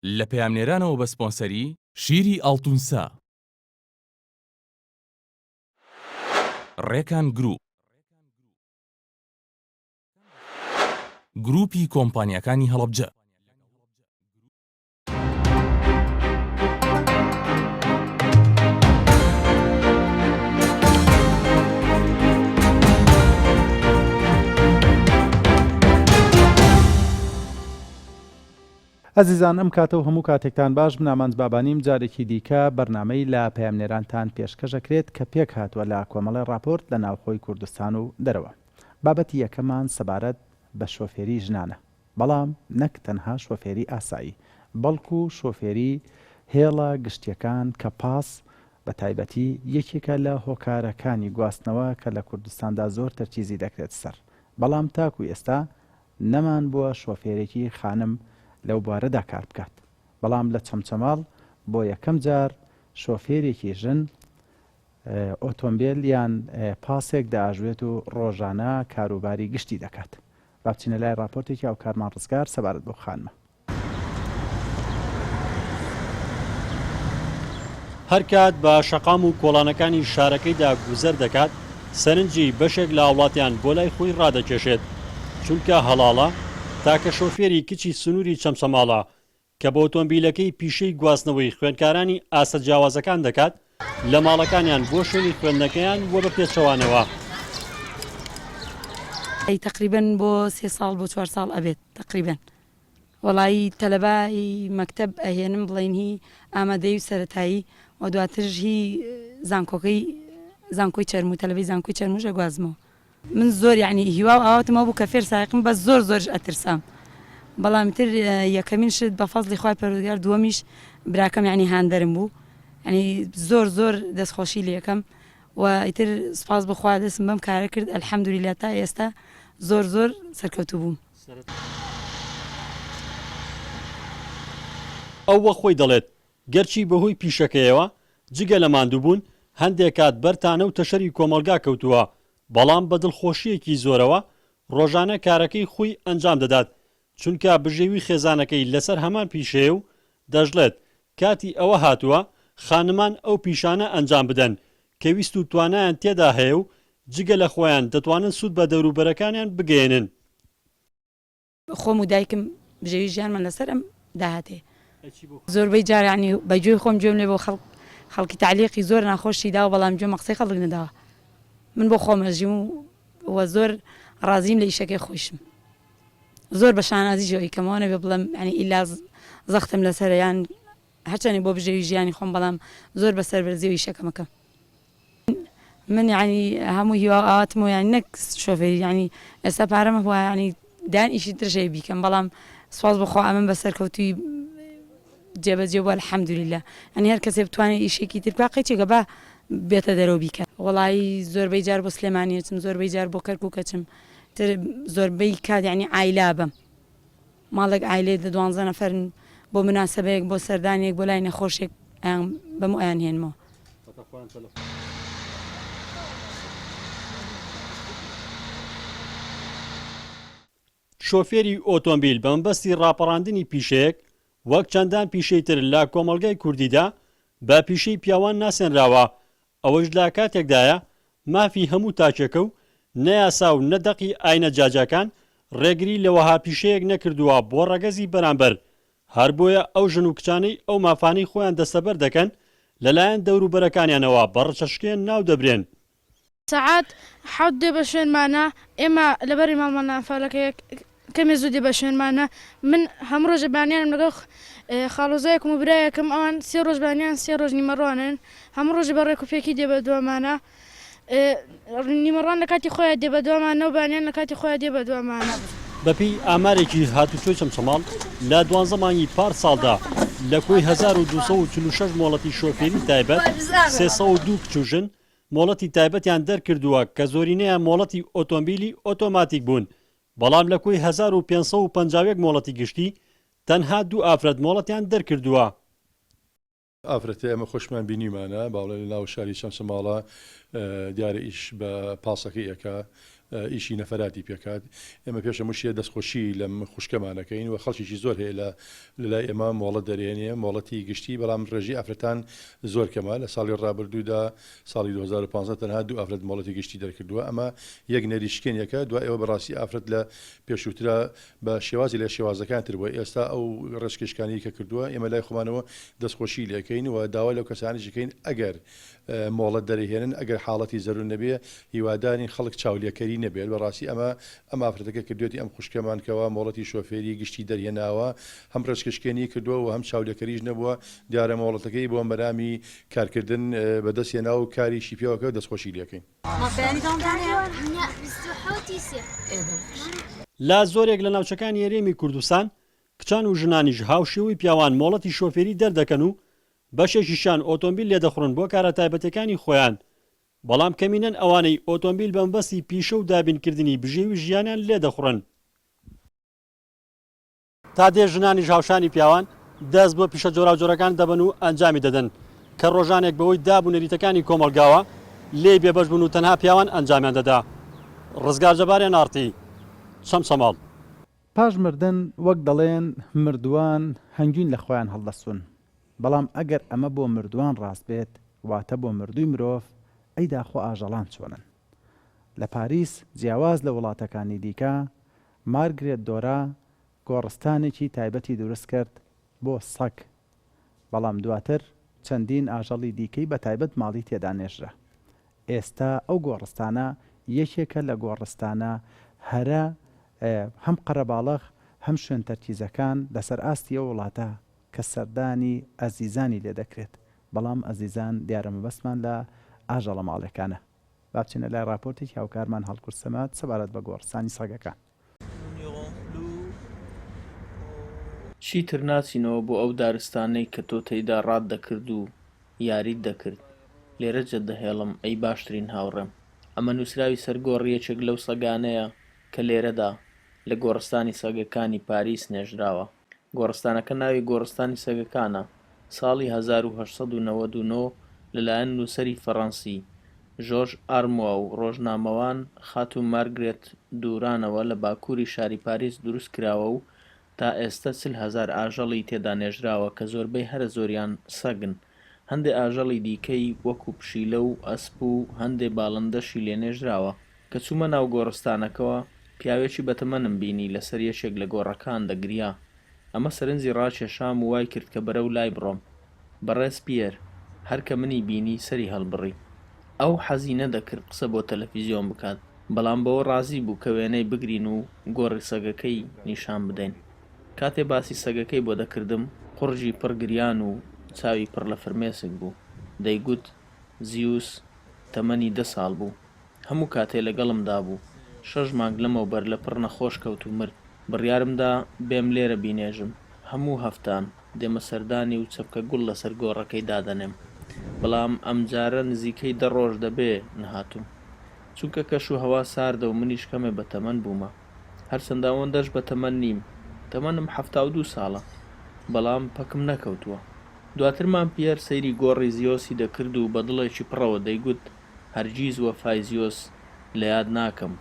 لە پەیامنێرانەوە بە سپۆنسەری شیری ئاڵتونسا. ڕێکان گروپ. گروپی کۆمپانیاکانی هەڵەبجە. ئەزیزان ئەم کاتە و هەموو کاتێکتان باش من ئامانج بابانیم جارێکی دیکە بەرنامەی لە پەیامنێرانتان پێشکەش ئەکرێت کە پێکهاتووە لە کۆمەڵێ ڕاپۆرت لە ناوخۆی کوردستان و دەرەوە بابەتی یەکەمان سەبارەت بە شۆفێری ژنانە بەڵام نەک تەنها شۆفێری ئاسایی بەڵکو شۆفێری هێڵە گشتیەکان کە پاس بە تایبەتی یەکێکە لە هۆکارەکانی گواستنەوە کە لە کوردستاندا زۆر تەرکیزی دەکرێت سەر بەڵام تاکو ئێستا نەمان بووە شۆفێرێکی خانم لەو بوارەدا کار بکات، بەڵام لە چەمچەماڵ بۆ یەکەم جار شۆفێرێکی ژن ئۆتۆمبێل یان پاسێک دەئاژوێت و ڕۆژانە کاروباری گشتی دەکات. با بچینە لای ڕاپۆرتێکی هاوکارمان ڕزگار سەبارەت بەو خانمە. هەرکات بە شەقام و کۆڵانەکانی شارەکەیدا گوزەر دەکات، سەرنجی بەشێک لە هاوڵاتیان بۆ لای خۆی ڕادەکێشێت، چونکە هەڵاڵە تاکە شۆفێری کچی سنووری چەمچەماڵە کە بە ئۆتۆمبیلەکەی پیشەی گواستنەوەی خوێندکارانی ئاستە جیاوازەکان دەکات لە ماڵەکانیان بۆ شوێنی خوێندنەکەیان و بە پێچەوانەوە. تەقریبەن بۆ سێ ساڵ بۆ چوار ساڵ ئەبێت تەقریبەن. وەڵایی تەلەبە ی مەکتەب ئەهێنم بڵێین هی ئامادەیی و سەرەتایی و دواترش هی زانکۆکەی زانکۆی چەرموو تەلەبەی زانکۆی چەرمووش ئەگوازمەوە. من زۆر یەعنی هیوا و ئاواتم هەبوو کە فێر سایقم بەس زۆر زۆریش ئەترسام بەڵام ئیتر یەکەمین شت بە فەزڵی خوای پەروەردگار دووەمیش براکەم یەعنی هاندەرم بوو یەعنی زۆر زۆر دەستخۆشی لێکەم و ئیتر سوپاس بۆ خوا دەستم بەم کارە کرد الحمدللە تا ئێستا زۆر زۆر سەرکەوتوو بووم. ئەو وەک خۆی دەڵێت، گەرچی بەهۆی پیشەکەیەوە جگە لە ماندووبوون، هەندێک کات بەر تانە و تەشەری کۆمەڵگا کەوتووە، بەڵام بە دڵخۆشییەکی زۆرەوە ڕۆژانە کارەکەی خۆی ئەنجام دەدات، چونکە بژێوی خێزانەکەی لەسەر هەمان پیشەیە و دەشڵێت، کاتی ئەوە هاتووە خانمان ئەو پیشانە ئەنجام بدەن کە ویست و توانایان تێدا هەیە و جگە لە خۆیان دەتوانن سوود بە دەوروبەرەکانیان بگەیەنن. خۆم و دایکم بژێوی ژیانمان لەسەر ئەم داهاتەیە. زۆربەی جار یانی بە گوێی خۆم گوێم لێ بووە خەڵک خەڵکی تەعلیقی زۆر ناخۆشی داوە بەڵام گوێم بە قسەی خەڵک نەداوە من بۆ خۆم ئەژیم و وە زۆر ڕازیم لە ئیشەکەی خۆیشم زۆر بە شانازیشەوە ئەیکەمەوە نەبێ بڵێم یانی ئیلا زەختم لەسەرە یان هەرچەنێ بۆ بژێوی ژیانی خۆم بەڵام زۆر بە سەربەرزیەوە ئیشەکەم ئەکەم. من یانی هەموو هیوا و ئاواتم و یانی نەک شۆفێری یانی ئێستا پارەم هەبوایە یانی دەیان ئیشی ترش هەیە بیکەم بەڵام سوپاس بۆ خوا ئەمەم بە سەرکەوتوویی جێبەجێ بووە الحمدللە یانی هەر کەسێ بتوانێت ئیشێکی تر بکا قەیچێکە با بێتە دەرەوە بیکات. وەڵایی زۆربەی جار بۆ سلێمانی ئەچم زۆربەی جار بۆ کەرکوک ئەچم تر زۆربەی کات یانی عایلە ئەبەم. ماڵێک عایلەی دە دوانزە نەفەرن بۆ مناسەبەیەک بۆ سەردانێک بۆ لای نەخۆشێک ئەیان بەم و ئەیان هێنمەوە. شۆفێری ئۆتۆمبیل بە مەبەستی ڕاپەڕاندنی پیشەیەک وەک چەندان پیشەی تر لە کۆمەڵگای کوردیدا بە پیشەی پیاوان ناسێنراوە، ئەوەش لە کاتێکدایە مافی هەموو تاکێکە و نە یاسا و نە دەقی ئاینە جیاجیاکان ڕێگری لە وەها پیشەیەک نەکردووە بۆ ڕەگەزی بەرامبەر، هەر بۆیە ئەو ژن و کچانەی ئەو مافانەی خۆیان دەستەبەر دەکەن لەلایەن دەوروبەرەکانیانەوە بە ڕچەشکێن ناو دەبرێن. سەعات حەوت دێ بە شوێنمانا ئێمە لەبەری ماڵمان لە ئەنفالەکەیە کەمێ زوو دێ بە شوێنمانا من هەموو ڕۆژێ بەیانیانم لەگەڵ خاڵۆزایەکم و برایەکم ئەوان سێ ڕۆژ بەیانیان سێ ڕۆژ نیمەڕوانن هەموو ڕۆژێ بە ڕێک و پێکی دێ بە دوامانا نیمەڕوان لە کاتی خۆیان دێ بە دوامانە و بەیانیان لە کاتی خۆیان دێ بە دوامانە. بەپێی ئامارێکی هاتوچۆی چەمچەماڵ، لە دوانزە مانگی پار ساڵدا لە کۆی 1246 مۆڵەتی شۆفێری تایبەت، 302 کچ و ژن مۆڵەتی تایبەتیان دەرکردووە کە زۆرینەیان مۆڵەتی ئۆتۆمبیلی ئۆتۆماتیک بوون، بەڵام لە کۆی 1551 مۆڵەتی گشتی، تەنها دوو ئافرەت مۆڵەتیان دەرکردووە. ئافرەتە ئێمە خۆشمان بینیومانە با بڵێین لە ناو شاری چەمچەماڵە دیارە ئیش بە پاسەکەی ئەکا. ئیشی نەفەراتی پێکات. ئێمە پێش هەموو شتێ دەستخۆشی لەم خوشکەمان ئەکەین و خەڵکێکی زۆر هەیە لە لەلای ئێمە مۆڵەت دەرێنێ، مۆڵەتی گشتی، بەڵام ڕێژەی ئافرەتان زۆر کەمە. لە ساڵی ڕابردوودا، ساڵی 2015 تەنها دوو ئافرەت مۆڵەتی گشتی دەرکردووە. ئەمە یەک نەریت شکێنێکە. دوای ئەوە بەڕاستی ئافرەت لە پێشووترا بە شێوازی لە شێوازەکان تر بووە. ئێستا ئەو ڕێچکەشکانەی کە کردووە، ئێمە لای خۆمانەوە دەستخۆشی لێکەین و داوا لەو کەسانەش ئەکەین ئەگەر مۆڵەت دەرەهێنن ئەگەر حاڵەتی زەرور نەبێ هیوادارین خەڵک چاولێکەری نەبێت بەڕاستی ئەمە ئەم ئافرەتەکە کردوێتی ئەم خوشکەمان کەوا مۆڵەتی شۆفێری گشتی دەرهێناوە هەم ڕێچکەشکێنی کردووە و هەم چاولێکەریش نەبووە دیارە مۆڵەتەکەی بۆ مەرامی کارکردن بەدەست هێناوە و کاریشی پێوە کە دەستخۆشی لێکەین. لە زۆرێک لە ناوچەکانی هەرێمی کوردستان کچان و ژنانیش هاوشێوەی پیاوان مۆڵەتی شۆفێری دەردەکەن و بەشێکیشیان ئۆتۆمبیل لێدەخوڕن بۆ کارە تایبەتەکانی خۆیان، بەڵام کەمینەن ئەوانەی ئۆتۆمبیل بەمەبەستی پیشە و دابینکردنی بژێوی ژیانیان لێدەخوڕن. تا دێ ژنانیش هاوشانی پیاوان دەست بۆ پیشە جۆراوجۆرەکان دەبەن و ئەنجامی دەدەن، کە ڕۆژانێک بەهۆی داب و نەریتەکانی کۆمەڵگاوە لێی بێبەش بوون و تەنها پیاوان ئەنجامیان دەدا. ڕزگار جەبار ئێن ئاڕ تی، چەمچەماڵ. پاش مردن وەک دەڵێن مردووان هەنگوین لە خۆیان هەڵدەسوون، بەڵام ئەگەر ئەمە بۆ مردووان ڕاست بێت، واتە بۆ مردووی مرۆڤ، ئەی داخۆ ئاژەڵان چۆنن؟ لە پاریس جیاواز لە وڵاتەکانی دیکە، مارگرێت دۆرا گۆڕستانێکی تایبەتی دروست کرد بۆ سەگ، بەڵام دواتر چەندین ئاژەڵی دیکەی بەتایبەت ماڵی تێدا نێژرا. ئێستا ئەو گۆڕستانە یەکێکە لە گۆڕستانە هەرە هەم قەرەباڵغ هەم شوێن تەرکیزەکان لەسەر ئاستی ئەو وڵاتە کە سەردانی ئەزیزانی لێ دەکرێت، بەڵام ئەزیزان دیارە مەبەستمان لە ئاژەڵە ماڵێکانە. با بچینە لای ڕاپۆرتێکی هاوکارمان هەڵکورد سەمەد سەبارەت بە گۆڕستانی سەگەکان. چیتر ناچینەوە بۆ ئەو دارستانەی کە تۆ تێیدا ڕات دەکرد و یاریت دەکرد. لێرە جێتدەهێڵم ئەی باشترین هاوڕێم. ئەمە نووسراوی سەر گۆڕی یەکێک لەو سەگانەیە کە لێرەدا، لە گۆڕستانی سەگەکانی پاریس نێژراوە. گۆڕستانەکە ناوی گۆڕستانی سەگەکانە، ساڵی 1899 لەلایەن نووسەری فەڕەنسی، ژۆرژ ئارموا و ڕۆژنامەوان خاتوو مارگرێت دورانەوە لە باکووری شاری پاریس دروست کراوە و تا ئێستە 40 هەزار ئاژەڵی تێدا نێژراوە کە زۆربەی هەرە زۆریان سەگن، هەندێ ئاژەڵی دیکەی وەکو پشیلە و ئەسپ و هەندێ باڵندەشی لێ نێژراوە. کە چوومە ناو گۆڕستانەکەوە، پیاوێکی بەتەمەنم بینی لەسەر یەکێک لە گۆڕەکان دەگریا. ئەمە سەرنجی ڕاکێشام و وای کرد کە بەرەو لای بڕۆم. بەڕێز پیێر، هەر کە منی بینی سەری هەڵبڕی. ئەو حەزی نەدەکرد قسە بۆ تەلەفیزیۆن بکات، بەڵام بەوە ڕازی بوو کە وێنەی بگرین و گۆڕی سەگەکەی نیشان بدەین. کاتێ باسی سەگەکەی بۆ دەکردم، قوڕگی پڕ گریان و چاوی پڕ لە فرمێسک بوو. دەیگوت، زیوس تەمەنی دە ساڵ بوو. هەموو کاتێ لەگەڵمدا بوو. شەش مانگ لەمەوبەر لەپڕ نەخۆش کەوت و مرد. بڕیارم دا بێم لێرە بینێژم. هەموو هەفتان دێمە سەردانی و چەپکە گوڵ لەسەر گۆڕەکەی دادەنێم. بەڵام ئەمجارە نزیکەی دە ڕۆژ دەبێ نەهاتووم. چونکە کەش و هەوا ساردە و منیش کەمێ بەتەمەن بوومە. هەرچەندە ئەوەندەش بەتەمەن نیم. تەمەنم 72 ساڵە. بەڵام پەکم نەکەوتووە. دواتر مام پیەر سەیری گۆڕی زیۆسی دەکرد و بە دڵێکی پڕەوە دەیگوت، هەرگیز وەفای زیۆس لە یاد ناکەم،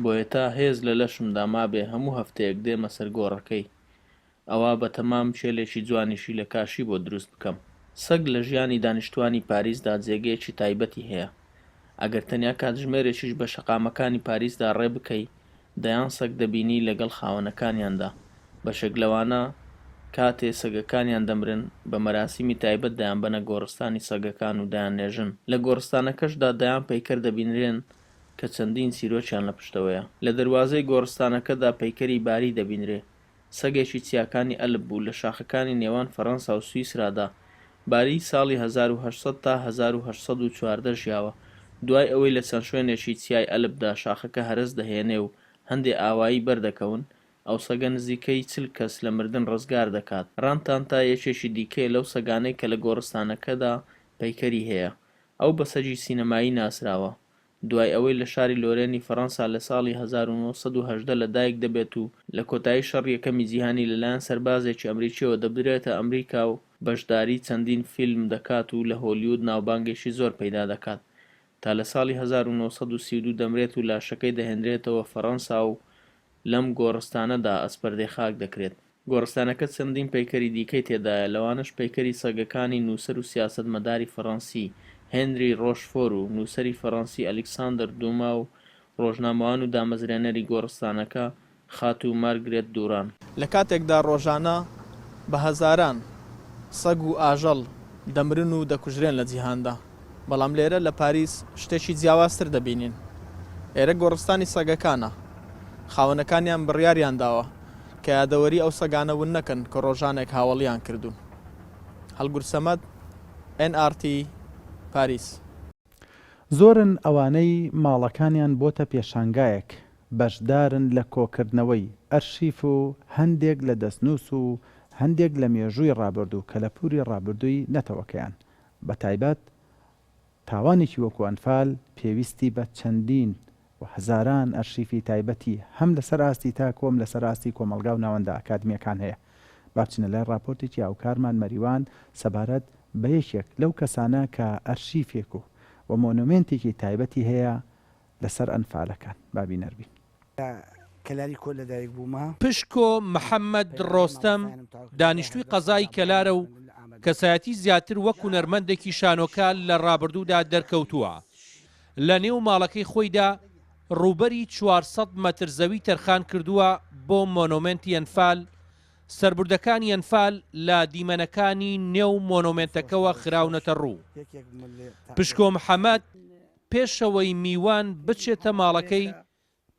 بۆیە تا هێز لە لەشمدا مابێ هەموو هەفتەیەک دێمە سەر گۆڕەکەی. ئەوا بەتەمام کێلێکی جوانیشی لە کاشی بۆ دروست بکەم. سەگ لە ژیانی دانیشتوانی پاریسدا جێگەیەکی تایبەتی هەیە. ئەگەر تەنیا کاتژمێرێکیش بە شەقامەکانی پاریسدا ڕێ بکەی، دەیان سەگ دەبینی لەگەڵ خاوەنەکانیاندا، بەشێک لەوانە کاتێ سەگەکانیان دەمرن بە مەراسیمی تایبەت دەیانبەنە گۆڕستانی سەگەکان و دەیاننێژن، لە گۆڕستانەکەشدا دەیان پەیکەر دەبینرێن کە چەندین چیرۆکیان لە پشتەوەیە. لە دەروازەی گۆڕستانەکەدا پەیکەری باری دەبینرێ، سەگێکی چیاکانی ئەلپ بوو لە شاخەکانی نێوان فەرەنسا و سویسرادا. باری ساڵی 1800 تا 1814 ژیاوە. دوای ئەوەی لە چەند شوێنێکی چیای ئەلپدا شاخەکە هەرەس دەهێنێ و هەندێ ئاوایی بەردەکەون، ئەو سەگە نزیکەی 40 کەس لە مردن ڕزگار دەکات. رانتانتا یەکێکی دیکەیە لەو سەگانەی کە لە گۆڕستانەکەدا پەیکەری هەیە. ئەو بە سەگی سینەمایی ناسراوە. دوای ئەوەی لە شاری لۆرێنی فەرەنسا لە ساڵی 1918 لە دایک دەبێت و لە کۆتایی شەڕی یەکەمی جیهانی لەلایەن سەربازێکی ئەمریکییەوە دەبرێتە ئەمریکا و بەشداری چەندین فیلم دەکات و لە هۆلیود ناوبانگێکی زۆر پەیدا دەکات. تا لە ساڵی 1932 دەمرێت و لاشەکەی دەهێنرێتەوە فەڕەنسا و لەم گۆڕستانەدا ئەسپەردەی خاک دەکرێت. گۆڕستانەکە چەندین پەیکەری دیکەی تێدایە، لەوانەش پەیکەری سەگەکانی نووسەر و سیاسەتمەداری فەڕەنسی هێنری ڕۆشفۆر و نووسەری فەڕەنسی ئەلیکساندەر دوما و ڕۆژنامەوان و دامەزرێنەری گۆڕستانەکە خاتوو مارگرێت دوران. لە کاتێکدا ڕۆژانە بە هەزاران سەگ و ئاژەڵ دەمرن و دەکوژرێن لە جیهاندا، بەڵام لێرە لە پاریس شتێکی جیاوازتر دەبینین. ئێرە گۆڕستانی سەگەکانە. خاوەنەکانیان بڕیاریان داوە کە یادەوەری ئەو سەگانە ون نەکەن کە ڕۆژانێک هاوەڵیان کردوون. هەڵگورد سەمەد، ئێن ئاڕ تی، پاریس. زۆرن ئەوانەی ماڵەکانیان بۆتە پێشانگایەک، بەشدارن لە کۆکردنەوەی ئەرشیف و هەندێک لە دەستنووس و هەندێک لە مێژووی ڕابردوو کەلەپووری ڕابردووی نەتەوەکەیان، بەتایبەت تاوانێکی وەکو ئەنفال پێویستی بە چەندین و هەزاران ئەرشیفی تایبەتی هەم لەسەر ئاستی تاک و هەم لەسەر ئاستی کۆمەڵگا و ناوەندە ئەکادمییەکان هەیە. با بچینە لای ڕاپۆرتێکی هاوکارمان مەریوان سەبارەت بە یەکێک لەو کەسانە کە ئەرشیفێک و و مۆنۆمێنتێکی تایبەتی هەیە لەسەر ئەنفالەکان. با بینەر بین. لە کەلاری کۆن لەدایک بوومە. پشکۆ محەمەد ڕۆستەم دانیشتووی قەزای کەلارە و کەسایەتی زیاتر وەک هونەرمەندێکی شانۆکار لە ڕابردوودا دەرکەوتووە. لە نێو ماڵەکەی خۆیدا ڕووبەری 400 مەتر زەوی تەرخان کردووە بۆ مۆنۆمێنتی ئەنفال، سەربردەکانی ئەنفال لە دیمەنەکانی نێو مۆنۆمێنتەکەوە خراونەتە ڕوو. پشکۆ محەمەد پێشەوەی میوان بچێتە ماڵەکەی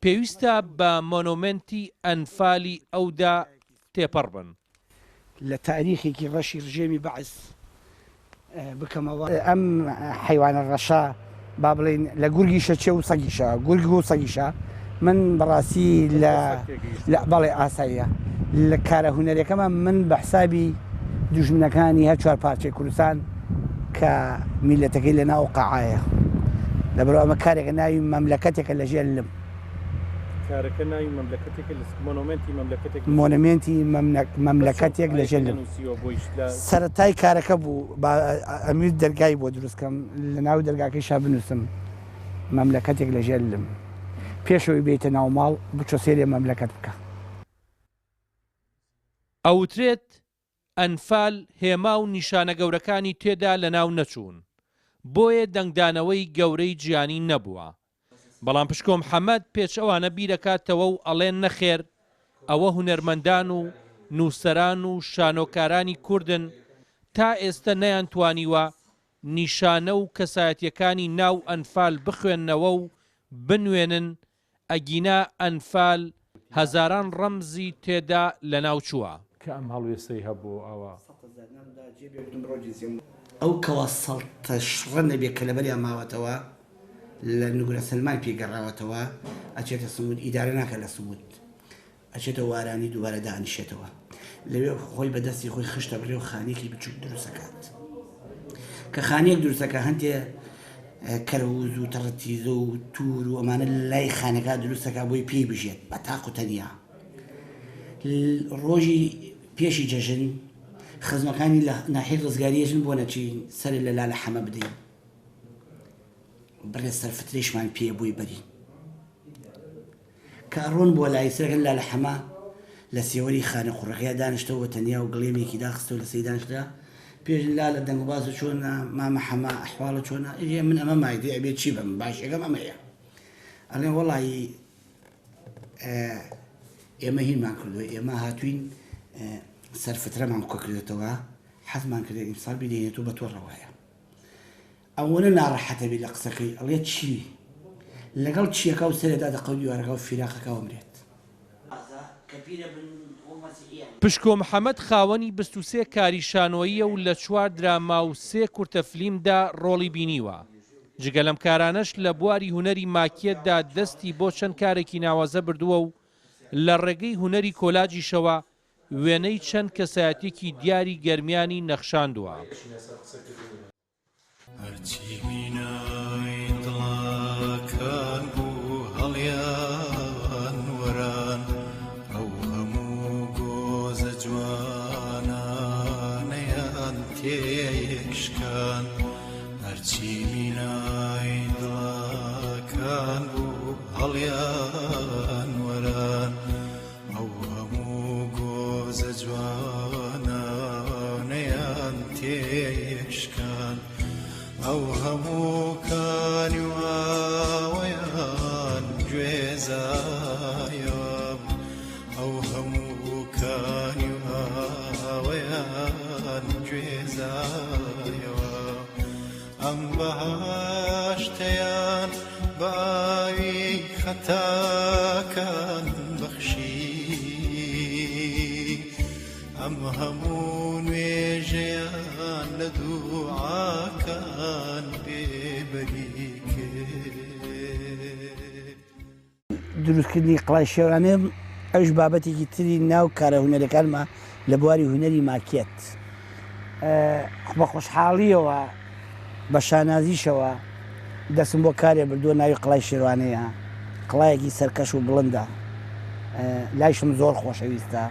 پێویستە بە مۆنۆمێنتی ئەنفالی ئەودا تێپەڕ بن. لە تاریخێکی ڕەشی ڕژێمی بەعس بکەمەوە. ئەم حەیوانە ڕەشە با بڵێین لە گورگیشە چێ و سەگیشە، گورگ و سەگیشە، من بەڕاستی لە لە بەڵێ ئاساییە لە کارە هونەریەکەمە من بە حسابی دوژمنەکانی هەر چوار پارچەی کوردستان کە میلەتەکەی لە ناو قەعایە لەبەرئەوە ئەمە کارێکە ناوی مەملەکەتێکە لە ژێر لم. کارەکە ناوی مەملەکەتێکە لە مۆنۆمێنتی مەملەکەتێک مۆنۆمێنتی مەملەکەتێک لە ژێر لم. سەرەتای کارەکە بوو با ئەمویست دەرگای بۆ دروست کەم لە ناو دەرگاکەیشا بنووسم مەملەکەتێک لە ژێر لم. پێش ئەوەی بێیتە ناو ماڵ بچۆ سەیرێ مەملەکەت بکە. ئەوترێت ئەنفال هێما و نیشانە گەورەکانی تێدا لەناو نەچوون، بۆیە دەنگدانەوەی گەورەی جیهانی نەبووە. بەڵام پشکۆ محەمەد پێچەوانە بیرەکاتەوە و ئەڵێ نەخێر ئەوە هونەرمەندان و نووسەران و شانۆکارانی کوردن تا ئێستە نەیانتوانیوە نیشانە و کەسایەتیەکانی ناو ئەنفال بخوێننەوە و بنوێنن ئەگینا ئەنفال هەزاران ڕەمزی تێدا لەناو چووە. کە ئەم هەڵوێستەی هەبوو ئەوە. ئەو کەوا سەڵتە شڕە نەبێ کە لەبەریا ماوەتەوە لە نوگرە سەلمان پێی گەڕاوەتەوە ئەچێتە سموت ئیدارە ناکا لە سموت ئەچێتە وارانی دووبارە دائەنیشێتەوە لەوێ خۆی بە دەستی خۆی خشتە بڕێ و خانیەکی بچوک دروستەکات کە خانیەک دروستەکە هەندێ کەرەوز و تەڕتیزە و تور و ئەمانە لای خانەکە دروستەکە بۆی پێی بژێت بە تاق و تەنیا ڕۆژی پێشی جەژن خزمەکانی لە ناحیەی ڕزگاریەژن بۆ نەچین سەرێ لە لالە حەمە بدەین بڕێ سەرفترەیشمان پێیە بۆی بەرین کە ئەڕۆن بۆ لای سەرەکەن لالە حەمە لە سێوەری خانە قوڕەکەیا دانیشتەوە بە تەنیا و گڵێمێکی داخستەوە لە سەری دانیشتە پێش لالە دەنگ و باسە چۆنە مامە حەمە ئەحواڵە چۆنە ئێ من ئەمە مایدێ ئەبێ چی بم باشەکەم ئەمەیە ئەڵێن وەڵایی ئێمە هینمان کردووە ئێمە هاتوین سەرفترەمان کۆ کردێتەوە حەزمان کردێ ئیمساڵ بیدەینێت و بە تۆ ڕەوایە ئەوەنە ناڕەحەتە بی لە قسەکەی ئەڵێ چی لەگەڵ چیەکە و سەرێ دادە قەو دیوارەکە و فیراقەکە و مرێت. پشکۆ محەمەد خاوەنی 23 کاری شانۆییە و لە چوار دراما و سێ کورتە فلیمدا ڕۆڵی بینیوە. جگە لەم کارانەش لە بواری هونەری ماکیەتدا دەستی بۆ چەند کارێکی ناوازە بردووە و لە ڕێگەی هونەری کۆلاجیشەوە وێنەی چەند کەسایەتیەکی دیاری گەرمیانی نەخشاندووە. هەرچی مینای دڵەکان بوو هەڵیان وەران ئەو هەموو گۆزە جوانانەیان تێک شکان هەرچی مینای دڵەکان. هەڵیان وەران ئەو هەموو گۆزە جوانانەیان تێشکان ئەو هەموو کانی و ئاوەیان گوێزایەوە ئەو هەموو کانی و ئاوەیان گوێزایەوە ئەم بەهاشتەیان بە ئاوی خەتاکان بەخشی ئەم هەموو نوێژەیان لە دوعاکان بێبەری کرد. دروستکردنی قڵای شێوانێ ئەویش بابەتێکی تری ناو کارە هونەریەکانمە لە بواری هونەری ماکێت. بە خۆشحاڵیەوە بە شانازیشەوە دەستم بۆ کارێ بردووە ناوی قڵای شێروانەیە، قڵایەکی سەرکەش و بڵندە، لایشم زۆر خۆشەویستە.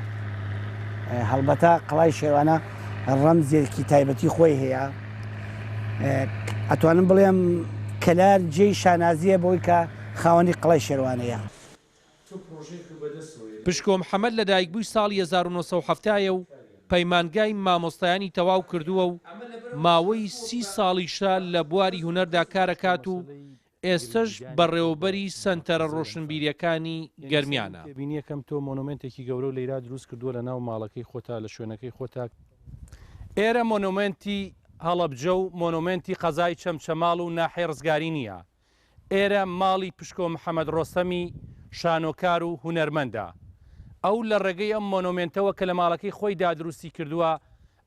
هەڵبەتە قڵای شێروانە ڕەمزێکی تایبەتی خۆی هەیە. ئەتوانم بڵێم کەلار جێی شانازییە بەوەی کە خاوەنی قڵای شێروانەیە. پشکۆ محەمەد لەدایکبووی ساڵی 1970 یە و پەیمانگای مامۆستایانی تەواو کردووە و ماوەی سی ساڵیشە لە بواری هونەردا کارەکات و ئێستەش بەڕێوەبەری سەنتەرە ڕۆشنبیرییەکانی گەرمیانە. ئێرە مۆنۆمێنتی هەڵەبجە و مۆنۆمێنتی قەزای چەمچەماڵ و ناحیەی ڕزگاری نییە، ئێرە ماڵی پشکۆ محەمەد ڕۆستەمی شانۆکار و هونەرمەندە. ئەو لە ڕێگەی ئەم مۆنۆمێنتەوە کە لە ماڵەکەی خۆیدا دروستی کردووە،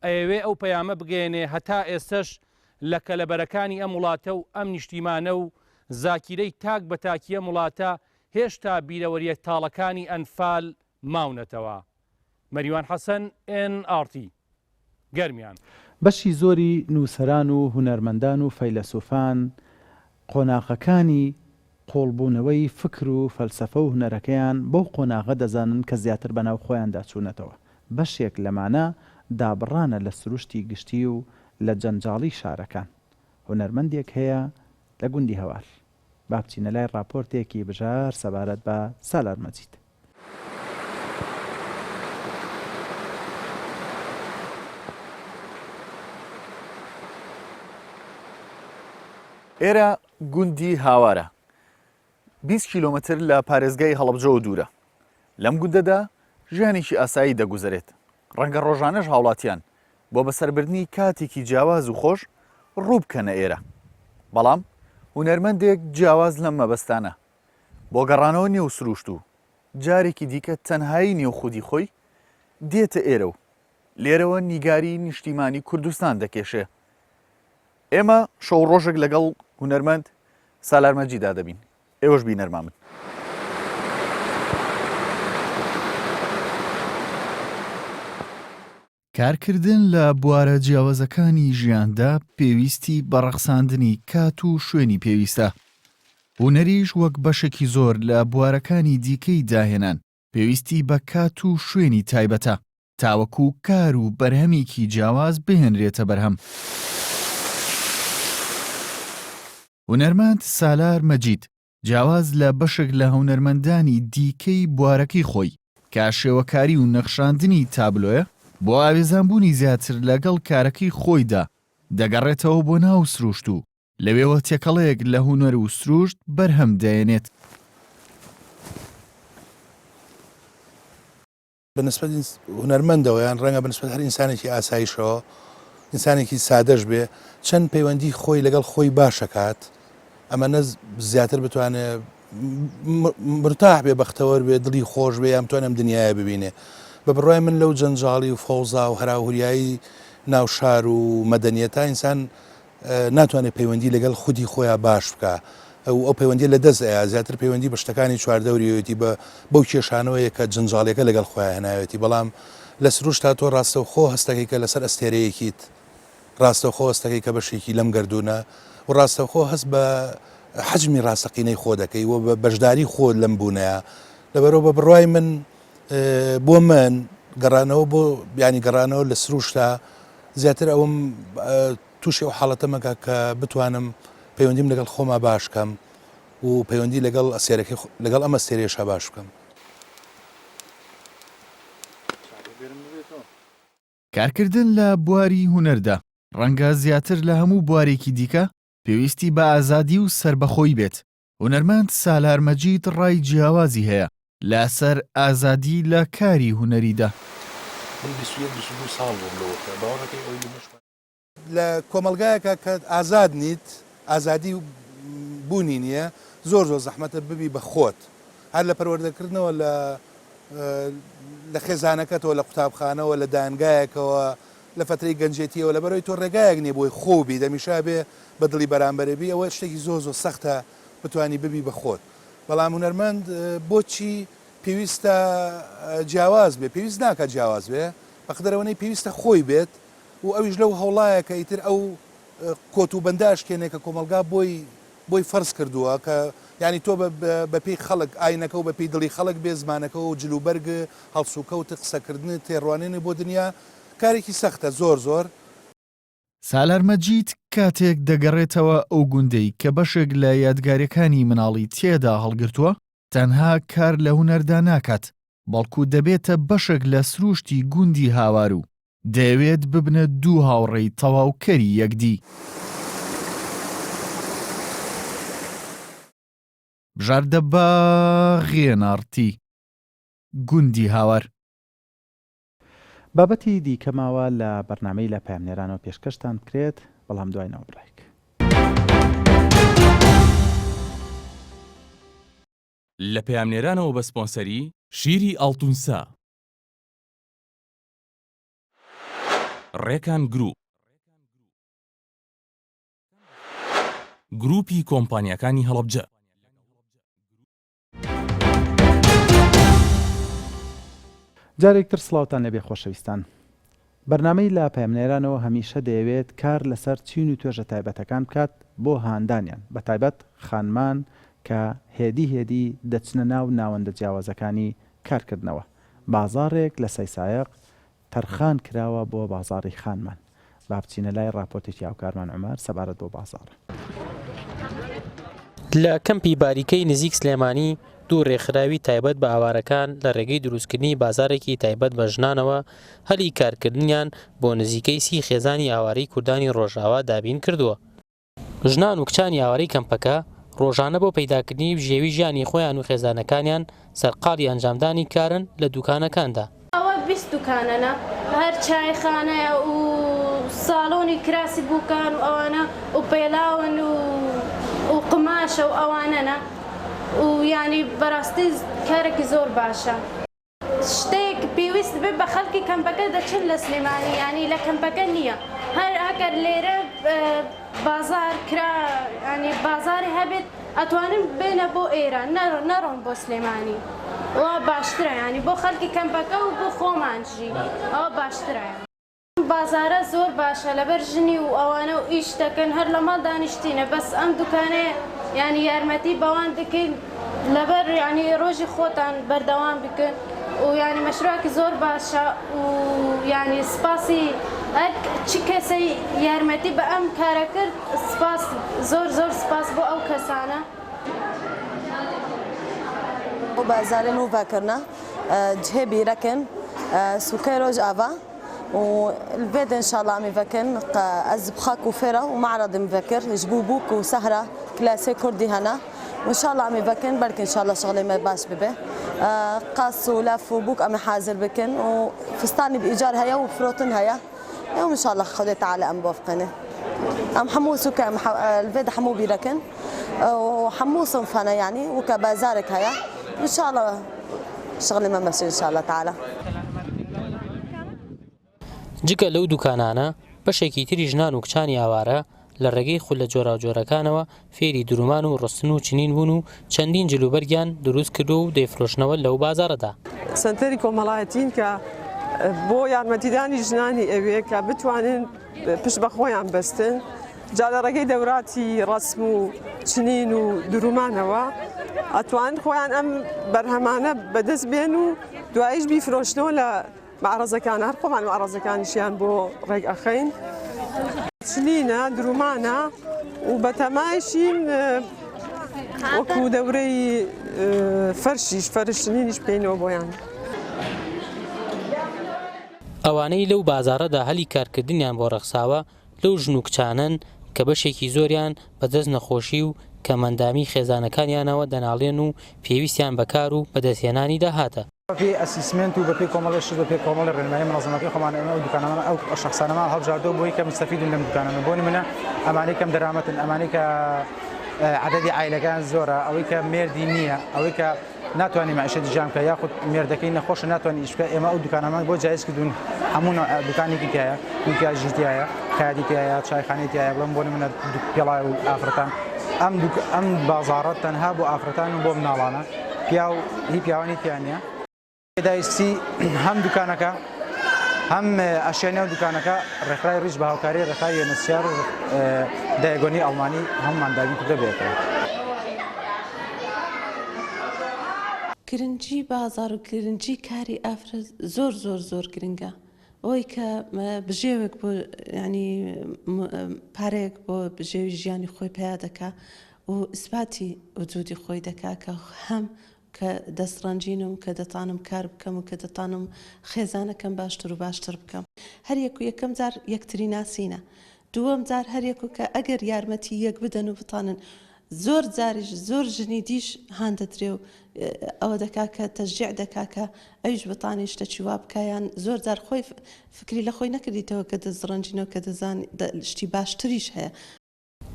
ئەیەوێ ئەو پەیامە بگەیەنێ هەتا ئێستەش لە کەلەبەرەکانی ئەم وڵاتە و ئەم نیشتیمانە و زاکیرەی تاک بە تاکی ئەم وڵاتە هێشتا بیرەوەرییە تاڵەکانی ئەنفال ماونەتەوە. مەریوان حەسەن، ئێن ئاڕ تی. گەرمیان. بەشی زۆری نووسەران و هونەرمەندان و فەیلەسوفان قۆناغەکانی قووڵبوونەوەی فکر و فەلسەفە و هونەرەکەیان بەو قۆناغە دەزانن کە زیاتر بەناو خۆیاندا چوونەتەوە. بەشێک لەمانە دابڕانە لە سروشتی گشتی و لە جەنجاڵی شارەکان. هونەرمەندێک هەیە لە گوندی هەوار. با بچینە لای ڕاپۆرتێکی بژار سەبارەت بە سالار مەجید. ئێرە گوندی هاوارە، 20 کیلۆمەتر لە پارێزگای هەڵەبجەوە دوورە. لەم گوندەدا ژیانێکی ئاسایی دەگوزەرێت، ڕەنگە ڕۆژانەش هاوڵاتیان بۆ بەسەربردنی کاتێکی جیاواز و خۆش ڕوو بکەنە ئێرە. بەڵام هونەرمەندێک جیاواز لەم مەبەستانە بۆ گەڕانەوە نێو سرووشت و جارێکی دیکە تەنهایی نێو خودی خۆی، دێتە ئێرە و لێرەوە نیگاری نیشتیمانی کوردستان دەکێشێ. ئێمە شەو و ڕۆژێک لەگەڵ هونەرمەند سالار مەجیدا دەبین، ئێوەش بینەرمان بن. کارکردن لە بوارە جیاوازەکانی ژیاندا پێویستی بە ڕەخساندنی کات و شوێنی پێویستە. هونەریش وەک بەشێکی زۆر لە بوارەکانی دیکەی داهێنان پێویستی بە کات و شوێنی تایبەتە تاوەکو کار و بەرهەمێکی جیاواز بهێنرێتە بەرهەم. هونەرمەند سالار مەجید جیاواز لە بەشێک لە هونەرمەندانی دیکەی بوارەکەی خۆی کە شێوەکاری و نەخشاندنی تابلۆیە، بۆ ئاوێزانبوونی زیاتر لەگەڵ کارەکەی خۆیدا دەگەڕێتەوە بۆ ناو سروشت و لەوێوە تێکەڵەیەک لە هونەر و سروشت بەرهەم دەێنێت. بە نسبەت هونەرمەندەوە یان ڕەنگە بە نسبەت هەر ئینسانێکی ئاساییشەوە، ئینسانێکی سادەش بێ، چەند پەیوەندی خۆی لەگەڵ خۆی باشەکات، ئەمەنە زیاتر بتوانێ مرتاح بێ، بەختەوەر بێ، دڵی خۆش بێ، یان بتوانێ ئەم دنیایە ببینێ. بە بڕوای من لەو جەنجاڵی و فەوزا و هەراوهوریایی ناو شار و مەدەنیەتە ئینسان ناتوانێت پەیوەندی لەگەڵ خودی خۆیا باش بکا و ئەو پەیوەندیە لە دەست ئەیا زیاتر پەیوەندی بە شتەکانی چواردەوریەوەتی بە بەو کێشانەوەیە کە جەنجاڵیەکە لەگەڵ خۆیا هێناوێتی بەڵام لە سروشتا تۆ ڕاستەوخۆ هەستەکەی کە لەسەر ئەستێرەیەکیت ڕاستەوخۆ هەستەکەی کە بەشێکی لەم گەردوونە و ڕاستەوخۆ هەست بە حەجمی ڕاستەقینەی خۆ دەکەی و بە بەشداری خۆت لەم بوونەیە لەبەرەوە بە بڕوای من بۆ من گەڕانەوە بۆ بیانی گەڕانەوە لە سروشتا زیاتر ئەوم تووشی ئەو حاڵەتە مەکە کە بتوانم پەیوەندیم لەگەڵ خۆما باش کەم. و پەیوەندی لەگەڵ ئەستێرەکەی لەگەڵ ئەم ئەستێرەیەشا باش بکەم. کارکردن لە بواری هونەردا ڕەنگە زیاتر لە هەموو بوارێکی دیکە پێویستی بە ئازادی و سەربەخۆیی بێت، هونەرمەند سالار مەجید ڕای جیاوازی هەیە لەسەر ئازادی لە کاری هونەریدا. من 21 22 ساڵ بووم لەو وەختە باوەڕەکەی ئەوەی من هێشتا. لە کۆمەڵگایەکا کە ئازاد نیت، ئازادی بوونی نییە، زۆر زۆر زەحمەتە ببی بە خۆت. هەر لە پەروەردەکردنەوە لە لە خێزانەکەتەوە، لە قوتابخانەوە، لە دانگایەکەوە، لە فەترەی گەنجێتیەوە، لەبەرئەوەی تۆ ڕێگایەک نییە بۆی خۆو بیت، هەمیشە ئەبێ بە دڵی بەرامبەرێ بی، ئەوە شتێکی زۆر زۆر سەختە بتوانی ببی بە خۆت. بەڵام هونەرمەند بۆچی پێویستە جیاواز بێ؟ پێویست ناکا جیاواز بێ، بەقدەر ئەوەنەی پێویستە خۆی بێت و ئەویش لەو هەوڵایە کە ئیتر ئەو کۆت و بەندە ئەشکێنێ کە کۆمەڵگا بۆی بۆی فەرز کردووە کە یانی تۆ بە بە پێی خەڵک ئاینەکە و بە پێی دڵی خەڵک بێ زمانەکە و جل و بەرگ هەڵسوکەوت قسەکردنت تێڕوانینت بۆ دنیا کارێکی سەختە زۆر زۆر. سالار مەجید کاتێک دەگەڕێتەوە ئەو گوندەی کە بەشێک لە یادگاریەکانی مناڵی تێدا هەڵگرتووە، تەنها کار لە هونەردا ناکات، بەڵکو دەبێتە بەشێک لە سرووشتی گوندی هاوار و دەیەوێت ببنە دوو هاوڕێی تەواوکەری یەکدی. بژار دەباغ ئێن ئاڕ تی، گوندی هاوار. بابەتی دیکە ماوە لە بەرنامەی لە پەیامنێرانەوە پێشکەشتان بکرێت، بەڵام دوای ناوبڕێک. لە پەیامنێرانەوە بە سپۆنسەری شیری ئاڵتونسا. ڕێکان گروپ. گروپی کۆمپانیاکانی هەڵەبجە. جارێک تر سڵاوتان لێبێ خۆشەویستان. بەرنامەی لە پەیامنێرانەوە هەمیشە دەیەوێت کار لەسەر چین و توێژە تایبەتەکان بکات بۆ هاندانیان بەتایبەت خانمان کە هێدی هێدی دەچنە ناو ناوەندە جیاوازەکانی کارکردنەوە. بازاڕێک لە سەیسایەق تەرخان کراوە بۆ بازاڕی خانمان. با بچینە لای ڕاپۆرتێکی هاوکارمان عومەر سەبارەت بەو بازاڕە. لە کەمپی باریکەی نزیک سلێمانی دوو رێکخراوی تایبەت بە ئاوارەکان لە رێگەی دروستکردنی بازارێکی تایبەت بە ژنانەوە هەلی کارکردنیان بۆ نزیکەی سی خێزانی ئاوارەی کوردانی رۆژئاوا دابین کردووە. ژنان و کچانی ئاوارەی کەمپەکە ڕۆژانە بۆ پەیداکردنی بژێوی ژیانی خۆیان و خێزانەکانیان سەرقاڵی ئەنجامدانی کارن لە دوکانەکاندا. ئەوە 20 دوکانەنە هەر چایخانەیە و ساڵۆنی کراسی بوکان و ئەوانە و پێلاون و و قوماشە و ئەوانەنە و یانی بەڕاستی کارێکی زۆر باشە. شتێک پێویست بێ بە خەڵکی کەمپەکە دەچن لە سلێمانی یانی لە کەمپەکە نییە هەر ئەگەر لێرە بازار کرا ینی بازاری هەبێت ئەتوانن بێنە بۆ ئێرە نەڕۆن بۆ سلێمانی وا باشترە ینی بۆ خەڵکی کەمپەکە و بۆ خۆمانژی ئەوە باشترە. بازارە زۆر باشە لەبەر ژنی و ئەوانە و ئیش دەکەن هەر لە ماڵ دانیشتینە بەس ئەم دوکانەیە یانی یارمەتی بەوان دکەین لەبەر یانی ڕۆژی خۆتان بەردەوام بکەن و یانی مەشروعێکی زۆر باشە و یانی سپاسی هەر چ کەسەی یارمەتی بە ئەم کارە کرد سپاس زۆر زۆر سپاس بۆ ئەو کەسانە. بازارê nû vekirine cihê bîrekin sûkê Rojava و li vê de inşallah em ê vekin ez bi xwe kufêra û me'redê min vekir ji bo bûk û sehra klasê kurdî hene û inşallah em ê vekin belkî inşallah şixulê me baş bibe qas û lef û bûk em ê hazir bikin û fistanî bi îcar heye û firotin heye û inşallah Xwedê Teala em biwefqîne em hemû sûke em li vê de hemû bîrekin û hemû sinf hene yanî weke bazarek heye inşallah شغلی مە مەشی ان شاء اللە تعالی. جگە لەو دوکانانە، بەشێکی تری ژنان و کچانی ئاوارە لە ڕێگەی خولە جۆراوجۆرەکانەوە فێری درومان و ڕستن و چنین بوون و چەندین جلوبەرگیان دروست کردووە و دەیفرۆشنەوە لەو بازاڕەدا. سەنتەری کۆمەڵایەتین کە بۆ یارمەتیدانی ژنانی ئەوێ کە بتوانن پشت بە خۆیان بەستن جا لە ڕێگەی دەوراتی ڕەسم و چنین و درومانەوە ئەتوان خۆیان ئەم بەرهەمانە بەدەست بێن و دوایش بیفرۆشنەوە لە مەعرەزەکان هەر خۆمان مەعرەزەکانیشیان بۆ ڕێک ئەخەین چنینە درومانە و بەتەمایشین. وەکو دەورەی فەرشیش فەرشنینیش بکەینەوە بۆیان. ئەوانەی لەو بازاڕەدا هەلی کارکردنیان بۆ ڕەخساوە لەو ژن و کچانەن کە بەشێکی زۆریان بەدەست نەخۆشی و کەمئەندامی خێزانەکانیانەوە دەناڵێن و پێویستیان بە کار و بەدەستهێنانی داهاتە. بەپێی assessment و بەپێی کۆمەڵێ شت بەپێی کۆمەڵێ ڕێنمایی منەزەمەکەی خۆمان ئێمە ئەو دوکانەمان ئەو شەخسانەمان هەڵبژاردووە بۆی کە مستەفیدن لەم دوکانانە بۆ نمونە ئەمانەی کەم دەرامەتن ئەمانەی کە عەدەدی عایلەکەیان زۆرە ئەوەی کە مێردی نییە ئەوەی کە ناتوانێت مەعیشەتی ژیان بکە یاخود مێردەکەی نەخۆشە ناتوانێت ئیش بکە ئێمە ئەو دوکانەمان بۆ جایز کردوون هەموو نوع دوکانێکی تایە میکیاژی تایە خەیاتی تایە چایخانەی تایە بڵێم بۆ نمونە پێڵاو ئافرەتان ئەم دوک ئەم بازاڕە تەنها بۆ ئافرەتان و بۆ مناڵانە پیاو هی پیاوانی تیا نییە. پێداویستی هەم دوکانەکە هەم ئەشیای ناو دوکانەکە ڕێکخراوی ڕیچ بە هاوکاری ڕێکخراوی یۆنسیار و دایگۆنی ئەڵمانی هەموومان دابین کردووە بەیەکەوە. گرنگی بازاڕ و گرنگی کاری ئافرەت زۆر زۆر زۆر گرنگە ئەوەی کە بژێوێک بۆ یانی پارەیەک بۆ بژێوی ژیانی خۆی پەیا دەکا و ئیسپاتی وجودی خۆی دەکا کە هەم کە دەست ڕەنجینم کە دەتانم کار بکەم و کە دەتانم خێزانەکەم باشتر و باشتر بکەم هەر یەک و یەکەم جار یەکتری ناسینە دووەم جار هەر یەک و کە ئەگەر یارمەتی یەک بدەن و بتانن زۆر جاریش زۆر ژنی دیش هان دەدرێ و ئەوە دەکا کە تەشجیع دەکا کە ئەویش بتانی شتەکی وا بکا یان زۆر جار خۆی فکری لە خۆی نەکردیتەوە کە دەستڕەنجینەوە کە دەزانی شتی باشتریش هەیە.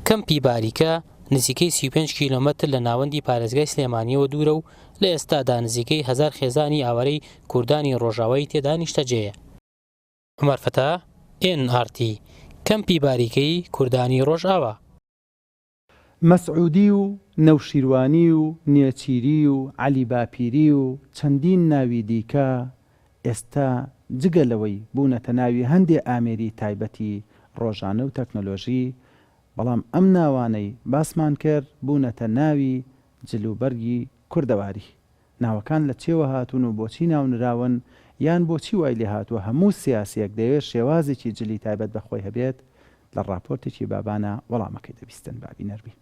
کەمپی باریکە نزیکەی 35 کیلۆمەتر لە ناوەندی پارێزگای سلێمانییەوە دوورە و لە ئێستادا نزیکەی هەزار خێزانی ئاوارەی کوردانی ڕۆژاوای تێدا نیشتەجێیە. عومەر فەتاح، ئێن ئاڕ تی، کەمپی باریکەی کوردانی ڕۆژاوا. مەسعودی و نەوشیروانی و نێچیری و عەلی باپیری و چەندین ناوی دیکە ئێستا جگە لەوەی بوونەتە ناوی هەندێ ئامێری تایبەتی ڕۆژانە و تەکنۆلۆژی، بەڵام ئەم ناوانەی باسمان کرد بوونەتە ناوی جل و بەرگی کوردەواری. ناوەکان لە چێوە هاتوون و بۆچی ناونراون یان بۆچی وای لێهاتووە هەموو سیاسییەک دەیەوێت شێوازێکی جلی تایبەت بە خۆی هەبێت، لە ڕاپۆرتێکی بابانە وەڵامەکەی دەبیستن با بینەر بین.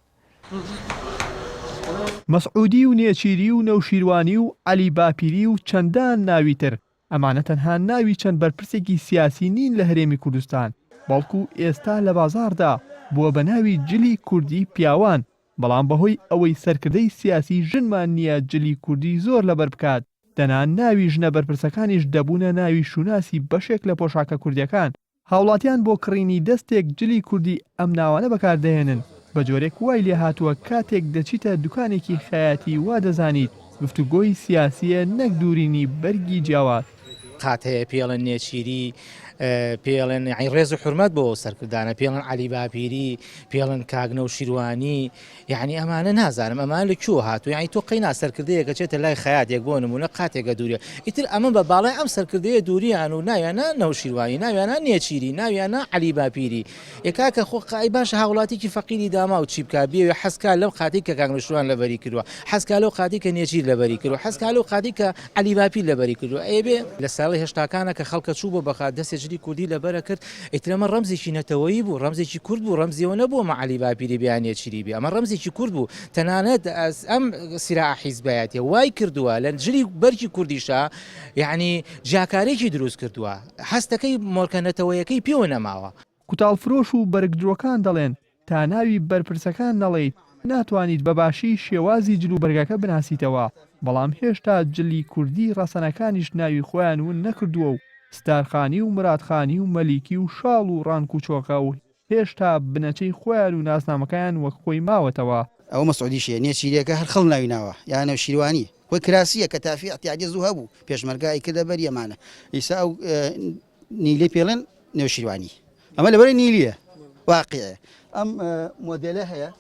مەسعودی و نێچیری و نەوشیروانی و عەلی باپیری و چەندان ناوی تر، ئەمانە تەنها ناوی چەند بەرپرسێکی سیاسی نین لە هەرێمی کوردستان، بەڵکو ئێستا لە بازاڕدا بووە بە ناوی جلی کوردی پیاوان، بەڵام بەهۆی ئەوەی سەرکردەی سیاسی ژنمان نییە جلی کوردی زۆر لەبەر بکات، دەنا ناوی ژنە بەرپرسەکانیش دەبوونە ناوی شوناسی بەشێک لە پۆشاکە کوردیەکان. هاوڵاتیان بۆ کڕینی دەستێک جلی کوردی ئەم ناوانە بەکاردەهێنن، بەجۆرێک وای لێهاتووە کاتێک دەچیتە دوکانێکی خەیاتی وا دەزانیت گفتوگۆی سیاسییە نەک دوورینی بەرگی جیاواز. قات هەیە پێڵێن نێچیری پێڵێن یعنی ڕێز و حورمەت بۆ سەرکردانە پێڵێن عەلی باپیری پێڵێن کاک نەوشیروانی یعنی ئەمانە نازانم ئەمانە لە کوێوە هاتوو یعنی تۆ قەینا سەرکردەیەکە چێتە لای خەیاتێک بۆ نمونە قاتێکە دووریە ئیتر ئەمە بە باڵای ئەم سەرکردەیە دووریان و ناویانە نەوشیروانی ناویانە نێچیری ناویانە عەلی باپیری ئێ کاکە خۆ قای باشە هاوڵاتیکی فەقیری داماو چی بکا بیەوێ حەزکا لەو قاتەی کە کاک نەوشیروان لەبەری کردووە حەزکا لەو قاتەی کە نێچیر لەبەری کردووە حەزکا لەو قاتەی کە عەلی باپیر لەبەری کردووە ئەیبێ لە ساڵی هەشتاکانە کە خەڵکە چوو بۆ بەغا دەستێ جلی کوردی لەبەرە کرد ئیتر ئەمە ڕەمزێکی نەتەوەیی بوو ڕەمزێکی کورد بوو ڕەمزی ئەوە نەبوو ئەمە عەلی باپیری بێ یان نێچیری بێ ئەمە ڕەمزێکی کورد بوو تەنانەت ئەم سیراعە حیزبایەتیە وای کردووە لە جلی بەرگی کوردیشا یەعنی جیاکاریەکی دروست کردووە هەستەکەی مۆرکە نەتەوەیەکەی پێوە نەماوە. کوتاڵفرۆش و بەرگدرۆکان دەڵێن، تا ناوی بەرپرسەکان نەڵێیت ناتوانیت بە باشی شێوازی جلوبەرگەکە بناسیتەوە، بەڵام هێشتا جلی کوردی ڕەسەنەکانیش ناوی خۆیان ون نەکردووە و ستارخانی و مرادخانی و مەلیکی و شاڵ و ڕانک و چۆکە و هێشتا بنەچەی خۆیان و ناسنامەکەیان وەک خۆی ماوەتەوە. ئەوە مەسعودیشە نێچیرێکە هەر خەڵک ناوی ناوە یا نەوشیروانی خۆی کراسیە کەتافی ئیعتیادیە زوو هەبوو پێشمەرگە ئەیکردە بەری ئەمانە ئیسا ئەو نیلی پێڵێن نەوشیروانی ئەمە لەبەرەی نیلیە واقعە ئەم مۆدێلە هەیە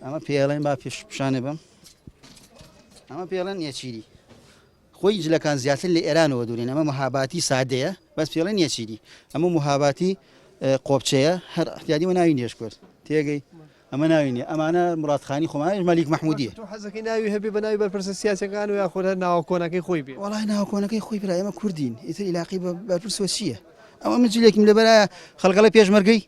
ئەمە پێڵێن با پێش پیشانێ بم ئەمە پێڵێن نێچیری خۆی جلەکان زیاتر لە ئێرانەوە دوورین ئەمە مهاباتی سادەیە بەس پێڵێن نێچیری ئەمە مهاباتی قۆپچەیە هەر احتیادی وە ناوی نێش کرد تێگەی ئەمە ناوی نیە ئەمانە مراد خانی خۆمانیش مەلیک مەحمودیە. تۆ حەزەکەی ناوی هەبێ بە ناوی بەرپرسە سیاسیەکان و یاخود هەر ناوە کۆنەکەی خۆی بێ؟ وەڵای ناوە کۆنەکەی خۆی برا ئێمە کوردین ئیتر ئیلاقەی بە بەرپرسەوە چیە ئەوە من جلێکم لەبەرایە خەڵک ئەڵێ پێشمەرگەی